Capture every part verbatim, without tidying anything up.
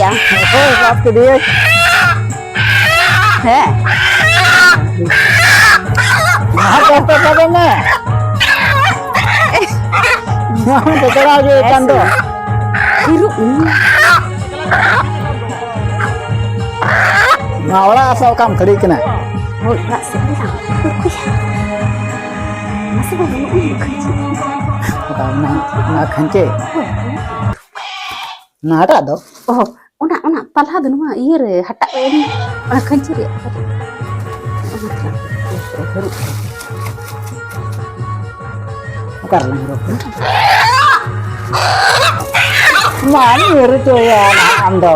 ᱚᱠᱚᱭ ᱥᱟᱵ ᱠᱮᱫᱮᱭᱟᱭ? ᱦᱮᱸ᱾ ᱢᱟ ᱠᱚᱥᱴᱚ ᱛᱟᱵᱚᱱ ᱢᱮ᱾ ᱱᱚᱣᱟ ᱦᱚᱸ ᱵᱮᱪᱟᱨᱟ ᱜᱮ ᱠᱟᱱ ᱫᱚ᱾ ᱱᱚᱣᱟ ᱚᱲᱟᱜ ᱥᱮ ᱚᱠᱟᱢ ᱠᱷᱟᱹᱲᱤ ᱠᱟᱱᱟ? ᱦᱳᱭ, ᱚᱲᱟᱜ ᱥᱮᱫ ᱨᱮ ᱵᱟᱝ᱾ ᱢᱟᱥᱮ ᱵᱟᱵᱩ, ᱱᱚᱜᱼᱚᱭ ᱱᱚᱝᱠᱟ ᱦᱤᱡᱩᱜ ᱢᱮ᱾ ᱚᱠᱟ ᱚᱱᱟ, ᱚᱱᱟ ᱠᱷᱟᱧᱪᱤ? ᱦᱳᱭ᱾ ᱱᱚᱣᱟᱴᱟᱜ ᱫᱚ? ᱚ, ᱚᱱᱟ, ᱚᱱᱟ ᱯᱟᱞᱦᱟ ᱫᱚ ᱱᱚᱣᱟ ᱤᱭᱟᱹ ᱨᱮ, ᱦᱟᱴᱟᱜ ᱨᱮ, ᱚᱱᱟ ᱠᱷᱟᱹᱧᱪᱤ ᱨᱮᱭᱟᱜ ᱯᱟᱞᱦᱟ᱾ ᱚᱠᱟ ᱨᱮᱞᱟᱝ ᱦᱚᱨᱚᱜ ᱠᱟᱱᱟ? ᱢᱟ ᱧᱩᱨ ᱦᱚᱪᱚᱭᱟ ᱱᱟᱦᱟᱜ ᱟᱢ ᱫᱚ᱾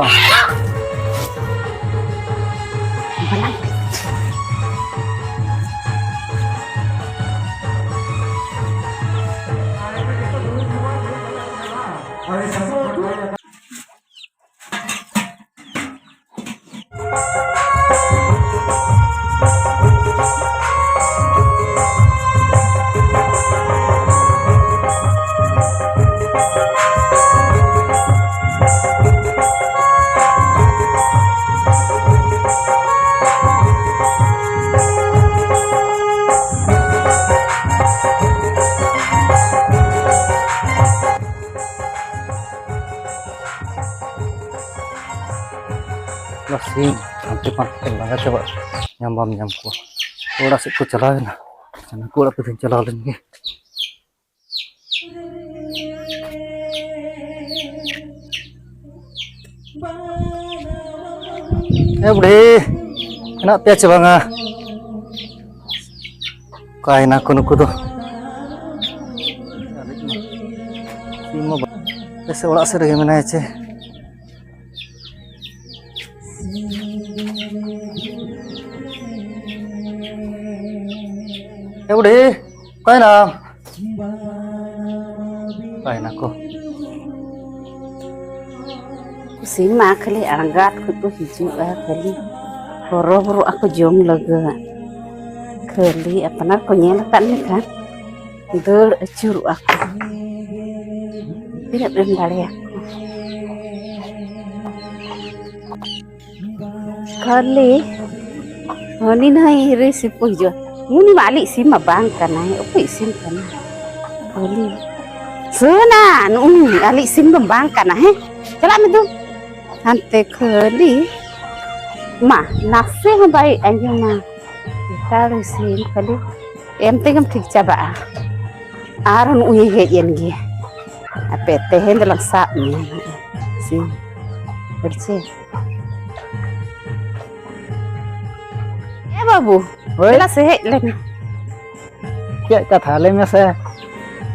ᱥᱤᱢ ᱦᱟᱱᱛᱮ ᱯᱟᱱᱛᱮ ᱛᱮ ᱞᱟᱸᱜᱟ ᱪᱟᱵᱟᱜ, ᱧᱟᱢ ᱵᱟᱢ ᱧᱟᱢ ᱠᱚᱣᱟ᱾ ᱚᱲᱟᱜ ᱥᱮᱫ ᱠᱚ ᱪᱟᱞᱟᱣ ᱮᱱᱟ᱾ ᱱᱩᱠᱩ ᱚᱲᱟᱜ ᱛᱮᱫᱚᱧ ᱪᱟᱞᱟᱣ ᱞᱮᱱ ᱜᱮ᱾ ᱮ ᱵᱩᱰᱷᱤ, ᱦᱮᱱᱟᱜ ᱯᱮᱭᱟ ᱪᱮ ᱵᱟᱝᱟ? ᱚᱠᱟᱭᱮᱱᱟ ᱠᱚ ᱱᱩᱠᱩ ᱫᱚ? ᱥᱤᱢ ᱢᱟ ᱵᱟ-, ᱥᱮ ᱚᱲᱟᱜ ᱥᱮᱫ ᱨᱮᱜᱮ ᱢᱮᱱᱟᱭᱟ ᱪᱮ? ᱮ ᱵᱩᱰᱷᱤ, ᱚᱠᱟᱭᱮᱱᱟᱢ? ᱚᱠᱟᱭᱮᱱᱟ ᱠᱚ? ᱥᱤᱢ ᱢᱟ ᱠᱷᱟᱹᱞᱤ ᱟᱬᱜᱟᱛ ᱠᱷᱚᱱ ᱠᱚ ᱦᱤᱡᱩᱜᱼᱟ, ᱠᱷᱟᱹᱞᱤ ᱦᱚᱨᱚᱵᱚᱨᱚᱜ ᱟᱠᱚ ᱡᱚᱢ ᱞᱟᱹᱜᱤᱫ᱾ ᱠᱷᱟᱹᱞᱤ ᱟᱯᱱᱟᱨ ᱠᱚ ᱧᱮᱞ ᱟᱠᱟᱫ ᱞᱮᱠᱷᱟᱱ ᱫᱟᱹᱲ ᱟᱹᱪᱩᱨᱚᱜᱼᱟ ᱠᱚ᱾ ᱛᱤᱱᱟᱹᱜ ᱮᱢ ᱫᱟᱲᱮᱭᱟᱠᱚᱣᱟ? ᱠᱷᱟᱹᱞᱤ ᱦᱟᱹᱱᱤ ᱱᱟᱹᱭ ᱨᱮ ᱥᱤᱢ ᱠᱚ ᱦᱤᱡᱩᱜᱼᱟ᱾ ᱩᱱᱤ ᱢᱟ ᱟᱞᱮᱭᱤᱡ ᱥᱤᱢ ᱢᱟ ᱵᱟᱝ ᱠᱟᱱᱟᱭ, ᱚᱠᱚᱭᱤᱡ ᱥᱤᱢ ᱠᱟᱱᱟᱭ? ᱠᱷᱟᱹᱞᱤ ᱥᱟᱹᱱᱟ, ᱱᱩᱜᱼᱩᱭ ᱟᱞᱮᱭᱤᱡ ᱥᱤᱢ ᱫᱚ ᱵᱟᱝ ᱠᱟᱱᱟ, ᱦᱮᱸ? ᱪᱟᱞᱟᱜ ᱢᱮ ᱫᱩ ᱦᱟᱱᱛᱮ᱾ ᱠᱷᱟᱹᱞᱤ ᱢᱟ ᱱᱟᱥᱮ ᱦᱚᱸ ᱵᱟᱭ ᱟᱸᱡᱚᱢᱟ᱾ ᱮᱴᱟᱜ ᱥᱤᱢ ᱠᱷᱟᱹᱞᱤ ᱮᱢ ᱛᱮᱜᱮᱢ ᱴᱷᱤᱠ ᱪᱟᱵᱟᱜᱼᱟ᱾ ᱟᱨ ᱱᱩᱜᱼᱩᱭ ᱦᱮᱡ ᱮᱱ ᱜᱮ᱾ ᱟᱯᱮ ᱛᱮᱦᱮᱧ ᱫᱚᱞᱟᱝ ᱥᱟᱵ ᱢᱮᱭᱟ ᱥᱤᱢ᱾ ᱵᱩᱡᱷᱟᱹᱣ? ᱮ ᱵᱟᱹᱵᱩ, ᱦᱳᱭ᱾ ᱫᱮᱞᱟ ᱥᱮ ᱦᱮᱡ ᱞᱮᱱ᱾ ᱪᱮᱫ ᱠᱟᱛᱷᱟ? ᱞᱟᱹᱭ ᱢᱮᱥᱮ᱾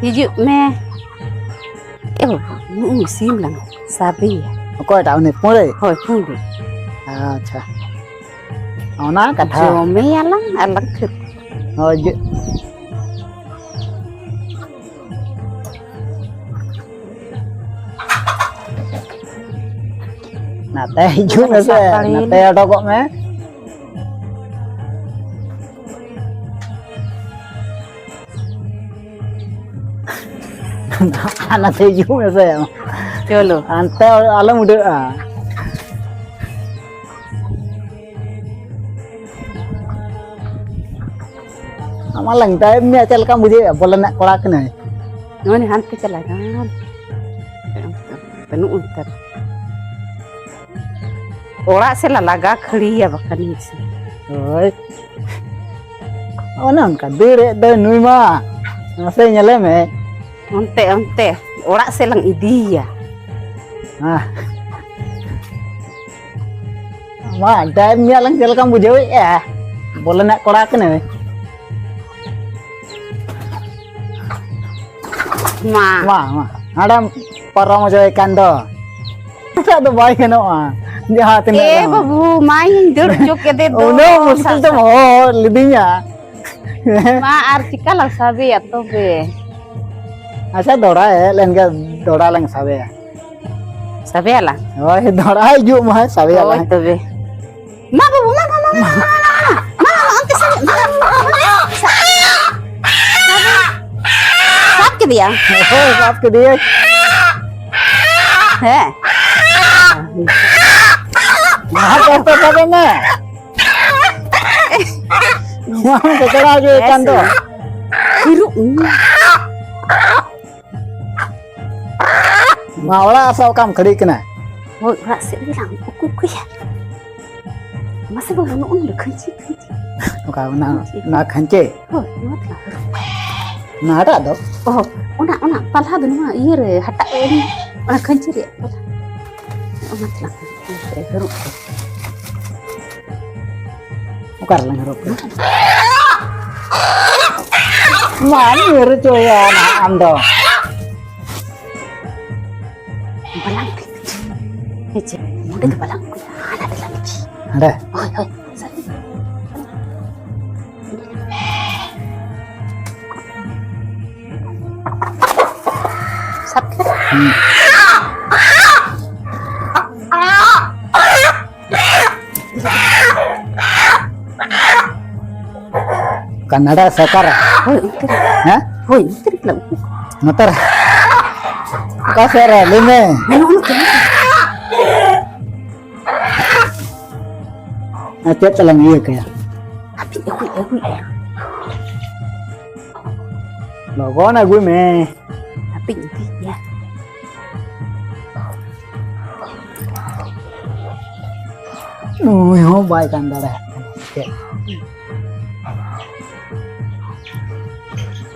ᱦᱤᱡᱩᱜ ᱢᱮ᱾ ᱮ ᱵᱟᱹᱵᱩ, ᱱᱩᱜᱼᱩᱭ ᱥᱤᱢ ᱞᱟᱝ ᱥᱟᱵᱮᱭᱟ᱾ ᱚᱠᱚᱭᱴᱟᱜ, ᱩᱱᱤ ᱯᱩᱸᱰᱤᱡ? ᱦᱳᱭ, ᱯᱩᱸᱰᱤᱡ᱾ ᱟᱪᱪᱷᱟ, ᱚᱱᱟ ᱠᱟᱛᱷᱟ᱾ ᱡᱚᱢᱮᱭᱟᱞᱟᱝ ᱟᱨ ᱞᱟᱝ ᱠᱷᱟᱹᱯᱟᱹᱨᱤ᱾ ᱦᱳᱭ, ᱡᱚ-, ᱱᱟᱛᱮ ᱦᱤᱡᱩᱜ ᱢᱮᱥᱮ, ᱥᱟᱱᱛᱟᱲᱤ᱾ ᱱᱟᱛᱮ ᱚᱰᱚᱠᱚᱜ ᱢᱮ᱾ ᱱᱟᱛᱮ ᱦᱤᱡᱩᱜ ᱢᱮᱥᱮ᱾ ᱪᱚᱞᱚ᱾ ᱦᱟᱱᱛᱮ ᱟᱞᱚᱢ ᱩᱰᱟᱹᱜᱼᱟ᱾ ᱟᱢᱟᱜ ᱞᱟᱝᱴᱟᱭ ᱢᱮᱭᱟ, ᱪᱮᱫ ᱞᱮᱠᱟᱢ ᱵᱩᱡᱷᱟᱹᱣᱮᱫᱼᱟ? ᱵᱚᱞ ᱮᱱᱮᱡ ᱠᱚᱲᱟ ᱠᱟᱹᱱᱟᱹᱧ᱾ ᱱᱚᱜᱼᱚᱭ ᱦᱟᱱᱛᱮ ᱪᱟᱞᱟᱜ ᱠᱟᱱ᱾ ᱵᱟᱹᱱᱩᱜ ᱚᱱᱛᱮ ᱨᱮ᱾ ᱚᱲᱟᱜ ᱥᱮᱫ ᱞᱟ ᱞᱟᱜᱟ ᱠᱷᱟᱹᱲᱤᱭᱟ ᱵᱟᱠᱷᱟᱱ ᱤᱧ ᱥᱮ᱾ ᱦᱳᱭ᱾ ᱚᱱᱮ ᱚᱱᱠᱟ ᱫᱟᱹᱲᱮᱫ ᱫᱚᱭ ᱱᱩᱭ ᱢᱟ᱾ ᱢᱟᱥᱮ ᱧᱮᱞᱮ ᱢᱮ᱾ ᱚᱱᱛᱮ, ᱚᱱᱛᱮ ᱚᱲᱟᱜ ᱥᱮᱫ ᱞᱟᱝ ᱤᱫᱤᱭᱮᱭᱟ᱾ ᱦᱮᱸ᱾ ᱢᱟ, ᱴᱟᱭᱤᱢ ᱧᱮᱞ ᱞᱮᱱ ᱪᱮᱫ ᱞᱮᱠᱟᱢ ᱵᱩᱡᱷᱟᱹᱣᱮᱫᱼᱟ? ᱵᱚᱞ ᱮᱱᱮᱡ ᱠᱚᱲᱟ ᱠᱟᱱᱟᱭ᱾ ᱢᱟ᱾ ᱢᱟ, ᱢᱟ, ᱦᱟᱸᱰᱮᱢ ᱯᱟᱨᱚᱢ ᱦᱚᱪᱚᱭ ᱠᱟᱱ ᱫᱚ᱾ ᱱᱤᱛᱚᱜ ᱫᱚ ᱵᱟᱭ ᱜᱟᱱᱚᱜᱼᱟ᱾ ᱡᱟᱦᱟᱸ ᱛᱤᱱᱟᱹᱜ ᱮ ᱨᱮᱦᱚᱸ᱾ ᱵᱟᱹᱵᱩ, ᱢᱟᱭᱤᱧ ᱫᱟᱹᱲ ᱦᱚᱪᱚ ᱠᱮᱫᱮ ᱫᱚ᱾ ᱩᱱᱟᱹᱜ ᱢᱩᱥᱠᱤᱞ ᱛᱮᱢ ᱦᱚᱦᱚ ᱞᱤᱫᱤᱧᱟ᱾ ᱢᱟ, ᱟᱨ ᱪᱤᱠᱟ ᱞᱟᱝ ᱥᱟᱵᱮᱭᱟ ᱛᱚᱵᱮ? ᱟᱪᱪᱷᱟ, ᱫᱚᱦᱲᱟ ᱦᱮᱡ ᱞᱮᱱ ᱜᱮ, ᱫᱚᱦᱲᱟ ᱞᱟᱝ ᱥᱟᱵᱮᱭᱟ᱾ ᱥᱟᱵᱮᱭᱟᱞᱟᱝ? ᱦᱳᱭ, ᱫᱚᱦᱲᱟ ᱦᱤᱡᱩᱜ ᱢᱟ, ᱥᱟᱵᱮᱭᱟᱞᱟᱝ᱾ ᱦᱳᱭ ᱛᱚᱵᱮ᱾ ᱢᱟ ᱵᱟᱹᱵᱩ, ᱢᱟ, ᱢᱟ, ᱚᱱᱛᱮ ᱥᱟᱵ, ᱢᱟ, ᱢᱟ, ᱢᱟ, ᱢᱟ, ᱥᱟᱵ᱾ ᱥᱟᱵ ᱠᱮᱫᱮᱭᱟ? ᱦᱳᱭ, ᱥᱟᱵ ᱠᱮᱫᱮᱭᱟᱹᱧ᱾ ᱦᱮᱸ᱾ ᱟᱨ ᱠᱚᱥᱴᱚ ᱛᱟᱵᱮᱱᱟ᱾ ᱱᱚᱣᱟ ᱦᱚᱸ ᱠᱚ ᱪᱟᱞᱟᱣ ᱦᱚᱪᱚᱭᱮ ᱠᱟᱱ ᱫᱚ᱾ ᱦᱤᱨᱩᱜ ᱢᱮ᱾ ᱢᱟ ᱚᱲᱟᱜ ᱥᱮᱫ ᱚᱠᱟᱢ ᱠᱷᱟᱹᱲᱤ ᱠᱟᱱᱟ? ᱦᱳᱭ, ᱚᱲᱟᱜ ᱥᱮᱫ ᱨᱮᱜᱮ ᱞᱟᱝ ᱩᱠᱩ ᱩᱠᱩᱭᱟ᱾ ᱢᱟᱥᱮ ᱵᱟᱹᱵᱩ, ᱱᱚᱜᱼᱚ ᱱᱚᱰᱮ ᱠᱷᱟᱹᱧᱪᱤ, ᱠᱷᱟᱹᱧᱪᱤ᱾ ᱚᱠᱟ ᱚᱱᱟ, ᱠᱷᱟᱹᱧᱪᱤ᱾ ᱚᱱᱟ ᱠᱷᱟᱹᱧᱪᱤ? ᱦᱳᱭ, ᱱᱚᱣᱟ ᱛᱮᱞᱟᱝ ᱦᱟᱹᱨᱩᱵ᱾ ᱱᱚᱣᱟᱴᱟᱜ ᱫᱚ? ᱚ, ᱚᱱᱟ, ᱚᱱᱟ ᱯᱟᱞᱦᱟ ᱫᱚ ᱱᱚᱣᱟ ᱤᱭᱟᱹ ᱨᱮ, ᱦᱟᱴᱟᱜ ᱨᱮ, ᱚᱱᱟ ᱠᱷᱟᱹᱧᱪᱤ ᱨᱮᱭᱟᱜ ᱯᱟᱞᱦᱟ᱾ ᱚᱱᱟ ᱛᱮᱞᱟᱝ ᱦᱟᱹᱨᱩᱵ᱾ ᱚᱠᱟ ᱨᱮᱞᱟᱝ ᱦᱟᱹᱨᱩᱵ ᱠᱚᱣᱟ? ᱢᱟ ᱧᱩᱨ ᱦᱚᱪᱚᱭᱟ ᱱᱟᱦᱟᱜ ᱟᱢ ᱫᱚ᱾ ᱵᱟᱞᱟᱝ ᱦᱮᱸᱪᱮ, ᱱᱚᱰᱮ ᱫᱚ ᱵᱟᱞᱟᱝ ᱟᱹᱜᱩᱭᱟ, ᱦᱟᱱᱟ ᱫᱚ ᱞᱟᱹᱜᱤᱫ᱾ ᱦᱟᱸᱰᱮ? ᱦᱳᱭ, ᱦᱳᱭ, ᱥᱟᱹᱨᱤ᱾ ᱥᱟᱵ ᱠᱮᱫᱟ? ᱦᱩᱸ᱾ ᱠᱟᱱᱟᱰᱟ ᱥᱮ ᱚᱠᱟᱨᱮ? ᱦᱳᱭ, ᱚᱱᱛᱮ ᱨᱮ᱾ ᱦᱮᱸ? ᱦᱳᱭ, ᱚᱱᱛᱮ ᱨᱮ ᱠᱟᱱᱟ᱾ ᱱᱚᱛᱮ ᱨᱮ? ᱚᱠᱟ ᱥᱮᱫ ᱨᱮ? ᱞᱟᱹᱭ ᱢᱮ᱾ ᱦᱮᱸ, ᱱᱚᱜᱼᱚ ᱱᱚᱛᱮ᱾ ᱟᱨ ᱪᱮᱫ ᱛᱮᱞᱟᱝ ᱤᱭᱟᱹ ᱠᱟᱭᱟ? ᱦᱟᱯᱮ, ᱟᱹᱜᱩᱭ, ᱟᱹᱜᱩᱭ᱾ ᱞᱚᱜᱚᱱ ᱟᱹᱜᱩᱭ ᱢᱮ᱾ ᱦᱟᱯᱮᱧ ᱤᱫᱤᱭᱮᱭᱟ᱾ ᱱᱩᱭ ᱦᱚᱸ ᱵᱟᱭ ᱜᱟᱱ ᱫᱟᱲᱮᱭᱟᱜ ᱠᱟᱱᱟ᱾ ᱪᱮᱫ?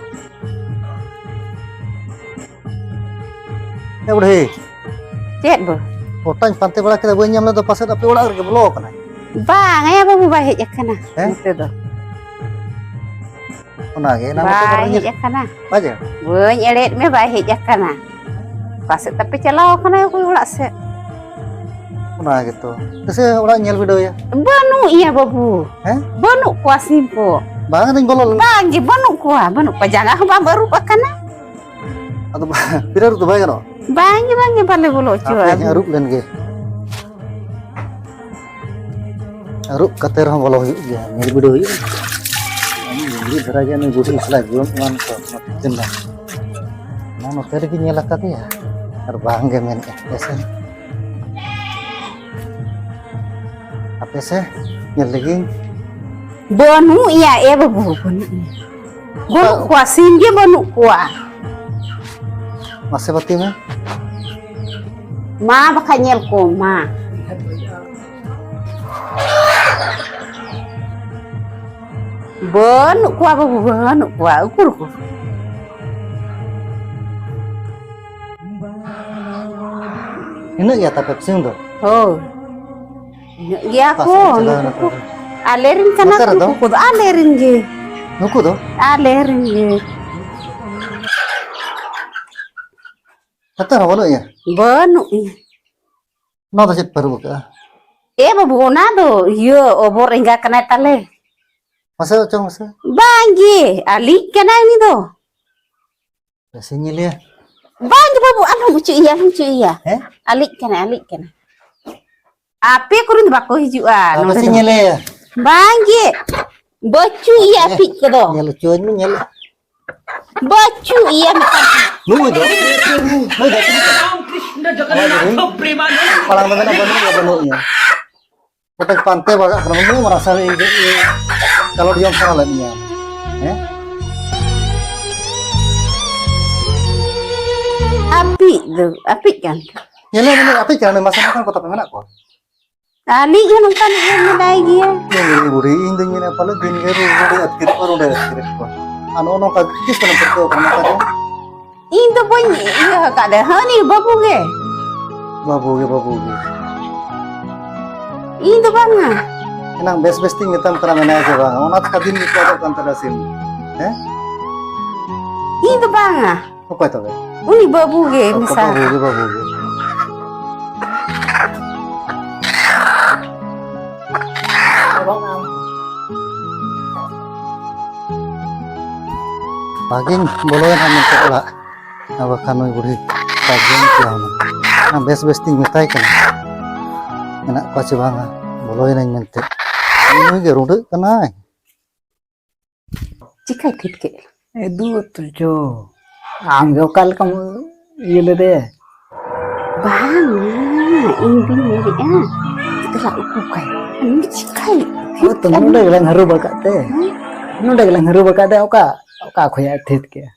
ᱮ ᱵᱩᱰᱷᱤ᱾ ᱪᱮᱫ ᱵᱚ? ᱜᱚᱴᱟᱧ ᱯᱟᱱᱛᱮ ᱵᱟᱲᱟ ᱠᱮᱫᱟ, ᱵᱟᱹᱧ ᱧᱟᱢ ᱞᱮᱫᱟ, ᱯᱟᱥᱮᱫ ᱟᱯᱮ ᱚᱲᱟᱜ ᱨᱮᱜᱮ ᱵᱚᱞᱚ ᱟᱠᱟᱱᱟᱭ᱾ ᱵᱟᱝ, ᱮ ᱵᱟᱹᱵᱩ, ᱵᱟᱭ ᱦᱮᱡ ᱟᱠᱟᱱᱟ ᱦᱮᱸ? ᱱᱚᱛᱮ ᱫᱚ᱾ ᱚᱱᱟᱜᱮ, ᱮᱱᱟᱝ ᱱᱚᱛᱮ ᱵᱟᱭ ᱠᱚᱨᱮ ᱦᱮᱡ ᱧᱮᱞ-, ᱟᱠᱟᱱᱟ᱾ ᱵᱟᱡᱮ? ᱵᱟᱹᱧ ᱮᱲᱮᱭᱮᱫ ᱢᱮ, ᱵᱟᱭ ᱦᱮᱡ ᱟᱠᱟᱱᱟ᱾ ᱚᱠᱟ ᱥᱮᱫ ᱛᱟᱯᱮ ᱪᱟᱞᱟᱣ ᱟᱠᱟᱱᱟ ᱚᱠᱚᱭ ᱚᱲᱟᱜ ᱥᱮᱫ? ᱚᱱᱟ ᱜᱮᱛᱚ᱾ ᱛᱤᱥᱮ ᱚᱲᱟᱜ ᱧᱮᱞ ᱵᱤᱰᱟᱹᱣ ᱭᱟ? ᱵᱟᱹᱱᱩᱜ ᱮᱭᱟ ᱵᱟᱹᱵᱩ᱾ ᱦᱮᱸ? ᱵᱟᱹᱱᱩᱜ ᱠᱚᱣᱟ ᱥᱤᱢ ᱠᱚ᱾ ᱵᱟᱝ, ᱟᱫᱚᱧ ᱵᱚᱞᱚ ᱞᱮᱱ᱾ ᱵᱟᱝ ᱜᱮ, ᱵᱟᱹᱱᱩᱜ ᱠᱚᱣᱟ, ᱵᱟᱹᱱᱩᱜ ᱠᱚᱣᱟ᱾ ᱡᱟᱸᱜᱟ ᱦᱚᱸ ᱵᱟᱢ ᱟᱹᱨᱩᱵ ᱟᱠᱟᱱᱟ᱾ ᱟᱫᱚ ᱵᱟ-, ᱯᱤᱨᱟᱹ ᱨᱮᱫᱚ ᱵᱟᱭ ᱜᱟᱱᱚᱜᱼᱟ? ᱵᱟᱝ ᱜᱮ, ᱵᱟᱝ ᱜᱮ, ᱵᱟᱞᱮ ᱵᱚᱞᱚ ᱦᱚᱪᱚᱣᱟᱜᱼᱟ᱾ ᱦᱟᱯᱮᱧ ᱟᱹᱨᱩᱵ ᱞᱮᱱ ᱜᱮ᱾ ᱟᱹᱨᱩᱵ ᱠᱟᱛᱮ ᱨᱮᱦᱚᱸ ᱵᱚᱞᱚ ᱦᱩᱭᱩᱜ ᱜᱮᱭᱟ, ᱧᱮᱞ ᱵᱤᱰᱟᱹᱣ ᱦᱩᱭᱩᱜᱼᱟ᱾ ᱩᱱᱤ ᱵᱩᱰᱷᱤ ᱫᱷᱟᱨᱟ ᱜᱮ, ᱩᱱᱤ ᱵᱩᱰᱷᱤ ᱮᱠᱞᱟ ᱡᱩᱣᱟᱹᱱ ᱮᱢᱟᱱ ᱠᱚ, ᱚᱱᱟ ᱛᱤᱠᱤᱱ ᱫᱚ᱾ ᱚᱱᱟ ᱱᱚᱛᱮ ᱨᱮᱜᱮ ᱧᱮᱞ ᱟᱠᱟᱫᱮᱭᱟ, ᱟᱨ ᱵᱟᱝ ᱜᱮ ᱢᱮᱱᱮᱫᱼᱟ, ᱦᱮᱸᱥᱮ? ᱦᱮᱸᱥᱮ? ᱧᱮᱞ ᱞᱮᱜᱤᱧ᱾ ᱵᱟᱹᱱᱩᱜ ᱮᱭᱟ ᱮ ᱵᱟᱹᱵᱩ, ᱵᱟᱹᱱᱩᱜ ᱮᱭᱟ᱾ ᱵᱟᱹᱱᱩᱜ ᱠᱚᱣᱟ, ᱥᱤᱢ ᱜᱮ ᱵᱟᱹᱱᱩᱜ ᱠᱚᱣᱟ᱾ ᱢᱟᱥᱮ ᱵᱟᱹᱛᱤ ᱢᱮ᱾ ᱢᱟ ᱵᱟᱠᱷᱟᱡ ᱧᱮᱞ ᱠᱚᱢ, ᱢᱟ᱾ ᱵᱟᱹᱱᱩᱜ ᱠᱚᱣᱟ ᱵᱟᱹᱵᱩ, ᱵᱟᱹᱱᱩᱜ ᱠᱚᱣᱟ᱾ ᱩᱠᱩᱨ ᱠᱚ? ᱤᱱᱟᱹᱜ ᱜᱮᱭᱟ ᱛᱟᱯᱮ ᱥᱤᱢ ᱫᱚ? ᱦᱳᱭ᱾ ᱤᱱᱟᱹᱜ ᱜᱮᱭᱟ ᱚᱠᱟ ᱠᱚ, ᱥᱮᱫ ᱠᱚ ᱪᱟᱞᱟᱣ ᱱᱩᱠᱩ ᱮᱱᱟ ᱠᱚ᱾ ᱛᱚᱵᱮ? ᱟᱞᱮ ᱨᱮᱱ ᱠᱟᱱᱟ ᱱᱚᱛᱮ ᱠᱚ, ᱨᱮᱫᱚ? ᱱᱩᱠᱩ ᱠᱚᱫᱚ ᱟᱞᱮ ᱨᱮᱱ ᱜᱮ᱾ ᱱᱩᱠᱩ ᱫᱚ? ᱟᱞᱮ ᱨᱮᱱ ᱜᱮ᱾ ᱱᱚᱛᱮ ᱨᱮᱦᱚᱸ ᱵᱟᱹᱱᱩᱜ ᱮᱭᱟ? ᱵᱟᱹᱱᱩᱜ ᱮᱭᱟ᱾ ᱱᱚᱣᱟ ᱫᱚ ᱪᱮᱫ ᱯᱮ ᱨᱩᱵ ᱟᱠᱟᱜᱼᱟ? ᱮ ᱵᱟᱹᱵᱩ, ᱚᱱᱟ ᱫᱚ ᱤᱭᱟᱹ ᱚᱵᱚᱨ ᱮᱸᱜᱟ ᱠᱟᱱᱟᱭ ᱛᱟᱞᱮ᱾ ᱢᱟᱥᱮ ᱚᱪᱚᱜ ᱢᱮᱥᱮ᱾ ᱵᱟᱝ ᱜᱮ, ᱟᱹᱞᱤᱡ ᱠᱟᱱᱟᱭ ᱩᱱᱤ ᱫᱚ᱾ ᱵᱮᱥᱮ ᱧᱮᱞᱮᱭᱟ᱾ ᱵᱟᱝ ᱜᱮ ᱵᱟᱹᱵᱩ, ᱟᱞᱚᱢ ᱚᱪᱚᱜ ᱮᱭᱟ, ᱟᱞᱚᱢ ᱚᱪᱚᱜ ᱮᱭᱟ᱾ ᱦᱮᱸ? ᱟᱹᱞᱤᱡ ᱠᱟᱱᱟᱭ, ᱟᱹᱞᱤᱡ ᱠᱟᱱᱟᱭ᱾ ᱟᱯᱮ ᱠᱚᱨᱮᱱ ᱫᱚ ᱵᱟᱠᱚ ᱦᱤᱡᱩᱜᱼᱟ ᱟᱨ ᱱᱚᱰᱮ ᱵᱮᱥᱮ ᱫᱚ᱾ ᱧᱮᱞᱮᱭᱟ᱾ ᱵᱟᱝ ᱜᱮ, ᱵᱟᱹᱪᱩᱜ ᱮᱭᱟ ᱟᱹᱯᱤᱡ ᱠᱚᱫᱚ᱾ ᱧᱮᱞ ᱦᱚᱪᱚᱣᱟᱹᱧ ᱢᱮ, ᱧᱮᱞ᱾ ᱵᱟᱹᱪᱩᱜ ᱮᱭᱟ ᱢᱮᱛᱟᱢ ᱠᱟᱱᱟ᱾ ᱱᱩᱭ ᱫᱚ? ᱱᱩᱭ ᱫᱚ ᱪᱤᱞᱤ ᱠᱟᱱᱟᱭ? ᱯᱟᱲᱟᱝ ᱫᱚ ᱢᱮᱱᱟ ᱵᱟᱹᱱᱩᱜ ᱮᱭᱟ, ᱵᱟᱹᱱᱩᱜ ᱮᱭᱟ᱾ ᱜᱚᱴᱟ ᱯᱟᱱᱛᱮ ᱵᱟᱜᱟᱜ ᱠᱟᱱᱟ, ᱵᱟᱹᱱᱩᱜ ᱢᱟᱨᱟᱝ ᱥᱟᱨ ᱤᱧ ᱫᱚ ᱤᱭᱟᱹ ᱠᱟᱞᱚᱴ ᱡᱚᱢ ᱥᱟᱱᱟ ᱞᱮᱫ ᱢᱮᱭᱟ᱾ ᱦᱮᱸ? ᱟᱹᱯᱤᱡ ᱫᱚ, ᱟᱹᱯᱤᱡ ᱠᱟᱱ ᱛᱟᱢ᱾ ᱧᱮᱞᱮ ᱢᱮ, ᱟᱹᱯᱤᱡ ᱠᱟᱱᱟ, ᱱᱩᱭ ᱢᱟᱥᱮ ᱱᱚᱝᱠᱟᱱ ᱠᱚ ᱛᱟᱯᱮ ᱢᱮᱱᱟᱜ ᱠᱚᱣᱟ? ᱟᱹᱞᱤᱡ ᱦᱚᱸ ᱱᱚᱝᱠᱟ ᱧᱮᱞ ᱢᱮᱱᱟᱭ ᱜᱮᱭᱟ᱾ ᱧᱮᱞ ᱢᱮ ᱵᱩᱲᱦᱤ, ᱤᱧ ᱫᱩᱧ ᱢᱮᱱᱟ ᱯᱟᱞᱮ ᱫᱤᱱ ᱜᱮ ᱨᱩ-, ᱨᱩᱸᱰᱟᱹ ᱟᱹᱛᱠᱤᱨᱮᱫ ᱠᱚᱣᱟ, ᱨᱩᱸᱰᱟᱹ ᱟᱹᱛᱠᱤᱨᱮᱫ ᱠᱚᱣᱟ᱾ ᱟᱨ ᱱᱚᱜᱼᱚ ᱱᱚᱝᱠᱟ ᱛᱤᱥ ᱠᱷᱚᱱᱮᱢ ᱯᱟᱹᱨᱠᱟᱹᱣ ᱠᱟᱱᱟ ᱱᱚᱝᱠᱟ ᱫᱚ? ᱤᱧ ᱫᱚ ᱵᱟᱹᱧ ᱤᱭᱟᱹ ᱟᱠᱟᱫᱮ, ᱦᱟᱹᱱᱤ ᱵᱟᱹᱵᱩ ᱜᱮ᱾ ᱵᱟᱹᱵᱩ ᱜᱮ, ᱵᱟᱹᱵᱩ ᱜᱮ᱾ ᱤᱧ ᱫᱚ ᱵᱟᱝᱟ᱾ ᱮᱱᱟᱝ ᱵᱮᱥ ᱵᱮᱥ ᱛᱤᱧ ᱢᱮᱛᱟᱢ ᱠᱟᱱᱟ, ᱢᱮᱱᱟᱭᱟ ᱥᱮ ᱵᱟᱝ? ᱚᱱᱟ ᱛᱮ ᱫᱤᱱ ᱜᱮᱠᱚ ᱟᱫᱚᱜ ᱠᱟᱱ ᱛᱟᱞᱮᱭᱟ ᱥᱤᱢ᱾ ᱦᱮᱸ? ᱤᱧ ᱫᱚ ᱵᱟᱝᱟ᱾ ᱚᱠᱚᱭ ᱛᱚᱵᱮ? ᱩᱱᱤ ᱵᱟᱹᱵᱩ ᱜᱮ ᱚᱠᱚᱭ ᱢᱮᱥᱟ᱾ ᱵᱟᱹᱵᱩ ᱜᱮ, ᱵᱟᱹᱵᱩ ᱜᱮ᱾ ᱵᱷᱟᱜᱤᱧ ᱵᱚᱞᱚᱭᱮᱱᱟ ᱢᱮᱱᱛᱮ ᱚᱲᱟᱜ, ᱟᱨ ᱵᱟᱠᱷᱟᱱ ᱱᱩᱭ ᱵᱩᱲᱦᱤ ᱵᱟᱜᱽᱭᱟᱱ ᱜᱮᱭᱟ ᱦᱩᱱᱟᱹᱝ᱾ ᱚᱱᱟ ᱵᱮᱥ ᱵᱮᱥ ᱛᱤᱧ ᱢᱮᱛᱟᱭ ᱠᱟᱱᱟ, ᱢᱮᱱᱟᱜ ᱠᱚᱣᱟ ᱪᱮ ᱵᱟᱝᱟ, ᱵᱚᱞᱚᱭᱮᱱᱟᱹᱧ ᱢᱮᱱᱛᱮ᱾ ᱱᱩᱭ ᱜᱮ ᱨᱩᱸᱰᱟᱹᱜ ᱠᱟᱱᱟᱭ᱾ ᱪᱤᱠᱟᱹᱭ ᱛᱷᱤᱛ ᱠᱮᱫ? ᱮ ᱫᱩ ᱛᱚ ᱡᱚ, ᱟᱢ ᱜᱮ ᱚᱠᱟ ᱞᱮᱠᱟᱢ ᱤᱭᱟᱹ ᱞᱮᱫᱮ? ᱵᱟᱝ, ᱤᱧ ᱫᱩᱧ ᱢᱮᱱᱮᱫᱼᱟ, ᱫᱮᱞᱟ ᱩᱠᱩ ᱠᱟᱭ᱾ ᱩᱱᱤ ᱪᱤᱠᱟᱹᱭ? ᱦᱳᱭ ᱛᱚ, ᱱᱚᱰᱮ ᱜᱮᱞᱟᱝ ᱦᱟᱹᱨᱩᱵ ᱟᱠᱟᱫ ᱛᱮ᱾ ᱦᱮᱸ? ᱱᱚᱰᱮ ᱜᱮᱞᱟᱝ ᱦᱟᱹᱨᱩᱵ ᱟᱠᱟᱫ ᱛᱮ, ᱚᱠᱟ, ᱚᱠᱟ ᱠᱷᱚᱭᱟᱜ ᱛᱷᱤᱛ ᱠᱮᱜᱼᱟ?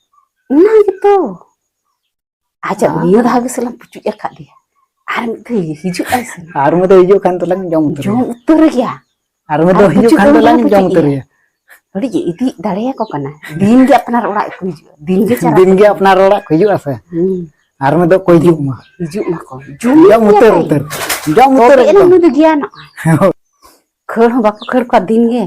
ᱚᱱᱟ ᱜᱮᱛᱚ᱾ ᱟᱪᱪᱷᱟ, ᱦᱮᱸ? ᱱᱤᱭᱟᱹ ᱫᱷᱟᱣ ᱜᱮ ᱥᱮ ᱞᱟᱝ ᱯᱩᱪᱩᱡ ᱟᱠᱟᱫ ᱫᱮᱭᱟ᱾ ᱟᱨ ᱢᱤᱫ ᱫᱷᱟᱣ ᱦᱤᱡᱩᱜ ᱟᱭ ᱥᱮ? ᱟᱨ ᱢᱤᱫ ᱫᱷᱟᱣ ᱦᱤᱡᱩᱜ ᱠᱷᱟᱱ ᱫᱚᱞᱟᱝ ᱡᱚᱢ ᱩᱛᱟᱹᱨ ᱡᱚᱢ ᱮᱭᱟ᱾ ᱩᱛᱟᱹᱨ ᱜᱮᱭᱟ᱾ ᱟᱨ ᱢᱤᱫ ᱫᱷᱟᱣ ᱟᱨ ᱦᱤᱡᱩᱜ ᱯᱩᱪᱩᱡ ᱠᱷᱟᱱ ᱫᱚ ᱫᱚᱞᱟᱝ ᱞᱟᱝ ᱡᱚᱢ ᱯᱩᱪᱩᱡ ᱩᱛᱟᱹᱨ ᱮᱭᱟ᱾ ᱮᱭᱟ᱾ ᱟᱹᱰᱤ ᱜᱮ ᱤᱫᱤ ᱫᱟᱲᱮᱭᱟᱠᱚ ᱠᱟᱱᱟ᱾ ᱫᱤᱱ ᱜᱮ ᱟᱯᱱᱟᱨ ᱚᱲᱟᱜ ᱠᱚ ᱦᱤᱡᱩᱜᱼᱟ᱾ ᱫᱤᱱ ᱜᱮ ᱪᱟᱨᱟ ᱫᱤᱱ ᱠᱚ ᱜᱮ ᱤᱫᱤᱭᱟ᱾ ᱟᱯᱱᱟᱨ ᱚᱲᱟᱜ ᱠᱚ ᱦᱤᱡᱩᱜᱼᱟ ᱥᱮ? ᱦᱩᱸ᱾ ᱟᱨ ᱢᱤᱫ ᱫᱷᱟᱣ ᱠᱚ ᱦᱤᱡᱩᱜ ᱢᱟ᱾ ᱦᱤᱡᱩᱜ ᱢᱟᱠᱚ᱾ ᱡᱚᱢ ᱡᱚᱢ ᱩᱛᱟᱹᱨ ᱜᱮᱭᱟ ᱩᱛᱟᱹᱨ᱾ ᱠᱚ᱾ ᱡᱚᱢ ᱩᱛᱟᱹᱨ ᱛᱚᱵᱮ ᱮᱠᱫᱚᱢ᱾ ᱟᱹᱱᱟᱹᱝ ᱱᱩᱭ ᱫᱚ ᱜᱮᱭᱟᱱᱚᱜᱼᱟᱭ᱾ ᱠᱷᱟᱹᱲ ᱦᱚᱸ ᱵᱟᱠᱚ ᱠᱷᱟᱹᱲ ᱠᱚᱣᱟ ᱫᱤᱱ ᱜᱮ᱾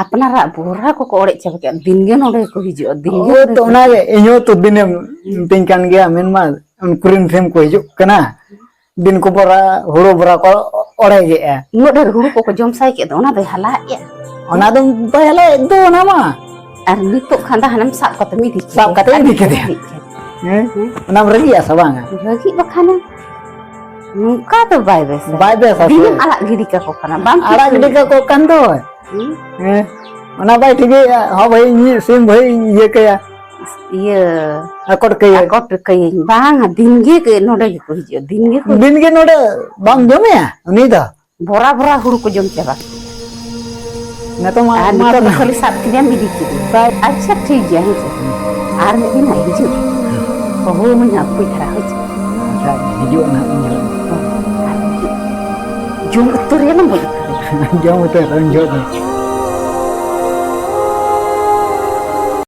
ᱟᱯᱱᱟᱨᱟᱜ ᱵᱚᱨᱟ ᱠᱚᱠᱚ ᱚᱲᱮᱡ ᱪᱟᱵᱟ ᱠᱮᱫᱼᱟ᱾ ᱫᱤᱱ ᱜᱮ ᱱᱚᱰᱮ ᱜᱮᱠᱚ ᱦᱤᱡᱩᱜᱼᱟ᱾ ᱫᱤᱱ ᱜᱮ ᱳ, ᱱᱚᱰᱮ ᱛᱚ ᱠᱚ ᱚᱱᱟᱜᱮ ᱦᱤᱡᱩᱜᱼᱟ᱾ ᱤᱧ ᱦᱚᱸ ᱛᱚ ᱫᱤᱱᱮᱢ ᱢᱤᱛᱟᱹᱧ ᱠᱟᱱ ᱜᱮᱭᱟ, ᱢᱮᱱᱢᱟ ᱩᱱᱠᱩ ᱨᱮᱱ ᱴᱷᱮᱱ ᱠᱚ ᱦᱤᱡᱩᱜ ᱠᱟᱱᱟ᱾ ᱫᱤᱱ ᱠᱚ ᱵᱚᱨᱟ, ᱦᱩᱲᱩ ᱵᱚᱨᱟ ᱠᱚ ᱚᱲᱮᱡᱮᱜᱼᱟ᱾ ᱩᱱᱟᱹᱜ ᱰᱷᱮᱨ ᱦᱩᱲᱩ ᱠᱚᱠᱚ ᱡᱚᱢ ᱥᱟᱭ ᱠᱮᱫ ᱫᱚ, ᱚᱱᱟ ᱫᱚᱭ ᱦᱟᱞᱟᱭᱮᱫᱼᱟ᱾ ᱚᱱᱟ ᱫᱚ ᱵᱟᱭ ᱦᱟᱞᱟᱭᱮᱫ ᱫᱚ, ᱚᱱᱟ ᱢᱟ᱾ ᱟᱨ ᱱᱤᱛᱚᱜ ᱠᱷᱟᱱ ᱫᱚ ᱦᱟᱱᱮᱢ ᱥᱟᱵ ᱠᱟᱛᱮᱢ ᱤᱫᱤ ᱠᱮᱫᱮᱭᱟ᱾ ᱥᱟᱵ ᱠᱟᱛᱮ ᱤᱫᱤ ᱠᱮᱫᱮᱭᱟ᱾ ᱤᱫᱤ ᱠᱮᱫᱮᱭᱟ᱾ ᱦᱮᱸ? ᱦᱮᱸ? ᱚᱱᱟᱢ ᱨᱟᱹᱜᱤᱜᱼᱟ ᱥᱮ ᱵᱟᱝᱟ? ᱨᱟᱹᱜᱤᱜ ᱵᱟᱠᱷᱟᱱᱮᱢ᱾ ᱱᱚᱝᱠᱟ ᱫᱚ ᱵᱟᱭ ᱵᱮᱥᱟ᱾ ᱵᱟᱭ ᱵᱮᱥᱟ ᱥᱮ? ᱫᱤᱱᱮᱢ ᱟᱲᱟᱜ ᱜᱤᱰᱤ ᱠᱟᱠᱚ ᱠᱟᱱᱟ, ᱵᱟᱢ ᱟᱲᱟᱜ ᱜᱤᱰᱤ ᱴᱷᱤᱠᱟᱹᱭᱮᱫ᱾ ᱠᱟᱠᱚ ᱠᱟᱱ ᱫᱚ᱾ ᱦᱩᱸ? ᱦᱮᱸ, ᱚᱱᱟ ᱵᱟᱭ ᱴᱷᱤᱠᱟᱹᱭᱮᱫᱼᱟ᱾ ᱦᱚᱸ ᱵᱷᱟᱹᱭ, ᱤᱧᱤᱡ ᱥᱤᱢ ᱵᱷᱟᱹᱭ ᱤᱧ ᱤᱭᱟᱹ ᱠᱟᱭᱟ᱾ ᱤᱭᱟᱹ, ᱟᱠᱚᱴ ᱠᱟᱹᱭᱟᱹᱧ᱾ ᱟᱠᱚᱴ ᱠᱟᱹᱭᱟᱹᱧ᱾ ᱵᱟᱝᱟ, ᱫᱤᱱ ᱜᱮ ᱱᱚᱰᱮ ᱜᱮᱠᱚ ᱦᱤᱡᱩᱜᱼᱟ, ᱫᱤᱱ ᱜᱮᱠᱚ ᱦᱤᱡᱩᱜᱼᱟ᱾ ᱫᱤᱱ ᱜᱮ ᱱᱚᱰᱮ ᱵᱟᱢ ᱡᱚᱢᱮᱭᱟ ᱩᱱᱤ ᱫᱚ? ᱵᱚᱨᱟ ᱵᱚᱨᱟ ᱦᱩᱲᱩ ᱠᱚ ᱡᱚᱢ ᱪᱟᱵᱟ ᱠᱮᱫᱟ᱾ ᱱᱤᱛᱚᱜ ᱢᱟ, ᱟᱨ ᱢᱟ ᱱᱤᱛᱚᱜ ᱫᱚ ᱠᱷᱟᱹᱞᱤ ᱥᱟᱵ ᱠᱮᱫᱮᱭᱟᱢ, ᱤᱫᱤ ᱠᱮᱫᱮᱭᱟᱢ᱾ ᱥᱟᱵ ᱟᱪᱪᱷᱟ, ᱴᱷᱤᱠ ᱜᱮᱭᱟ, ᱦᱮᱸ ᱥᱮ᱾ ᱟᱨ ᱢᱤᱫ ᱫᱤᱱ ᱦᱟᱸᱜ ᱦᱤᱡᱩᱜ᱾ ᱦᱚᱦᱚ ᱟᱹᱢᱟᱹᱧ ᱦᱟᱸᱜ, ᱚᱠᱚᱭ ᱫᱷᱟᱨᱟ, ᱦᱳᱭ ᱥᱮ᱾ ᱟᱪᱪᱷᱟ, ᱦᱤᱡᱩᱜ ᱱᱟᱦᱟᱜ ᱩᱱ ᱡᱚᱦᱚᱜ᱾ ᱦᱳᱭ, ᱟᱨ ᱦᱤᱡᱩᱜ᱾ ᱡᱚᱢ ᱩᱛᱟᱹᱨ ᱜᱮᱞᱟᱝ ᱜᱚᱡ ᱩᱛᱟᱹᱨ᱾ ᱡᱚᱢ ᱩᱛᱟᱹᱨ ᱩᱱ ᱡᱚᱦᱚᱜ ᱫᱚ᱾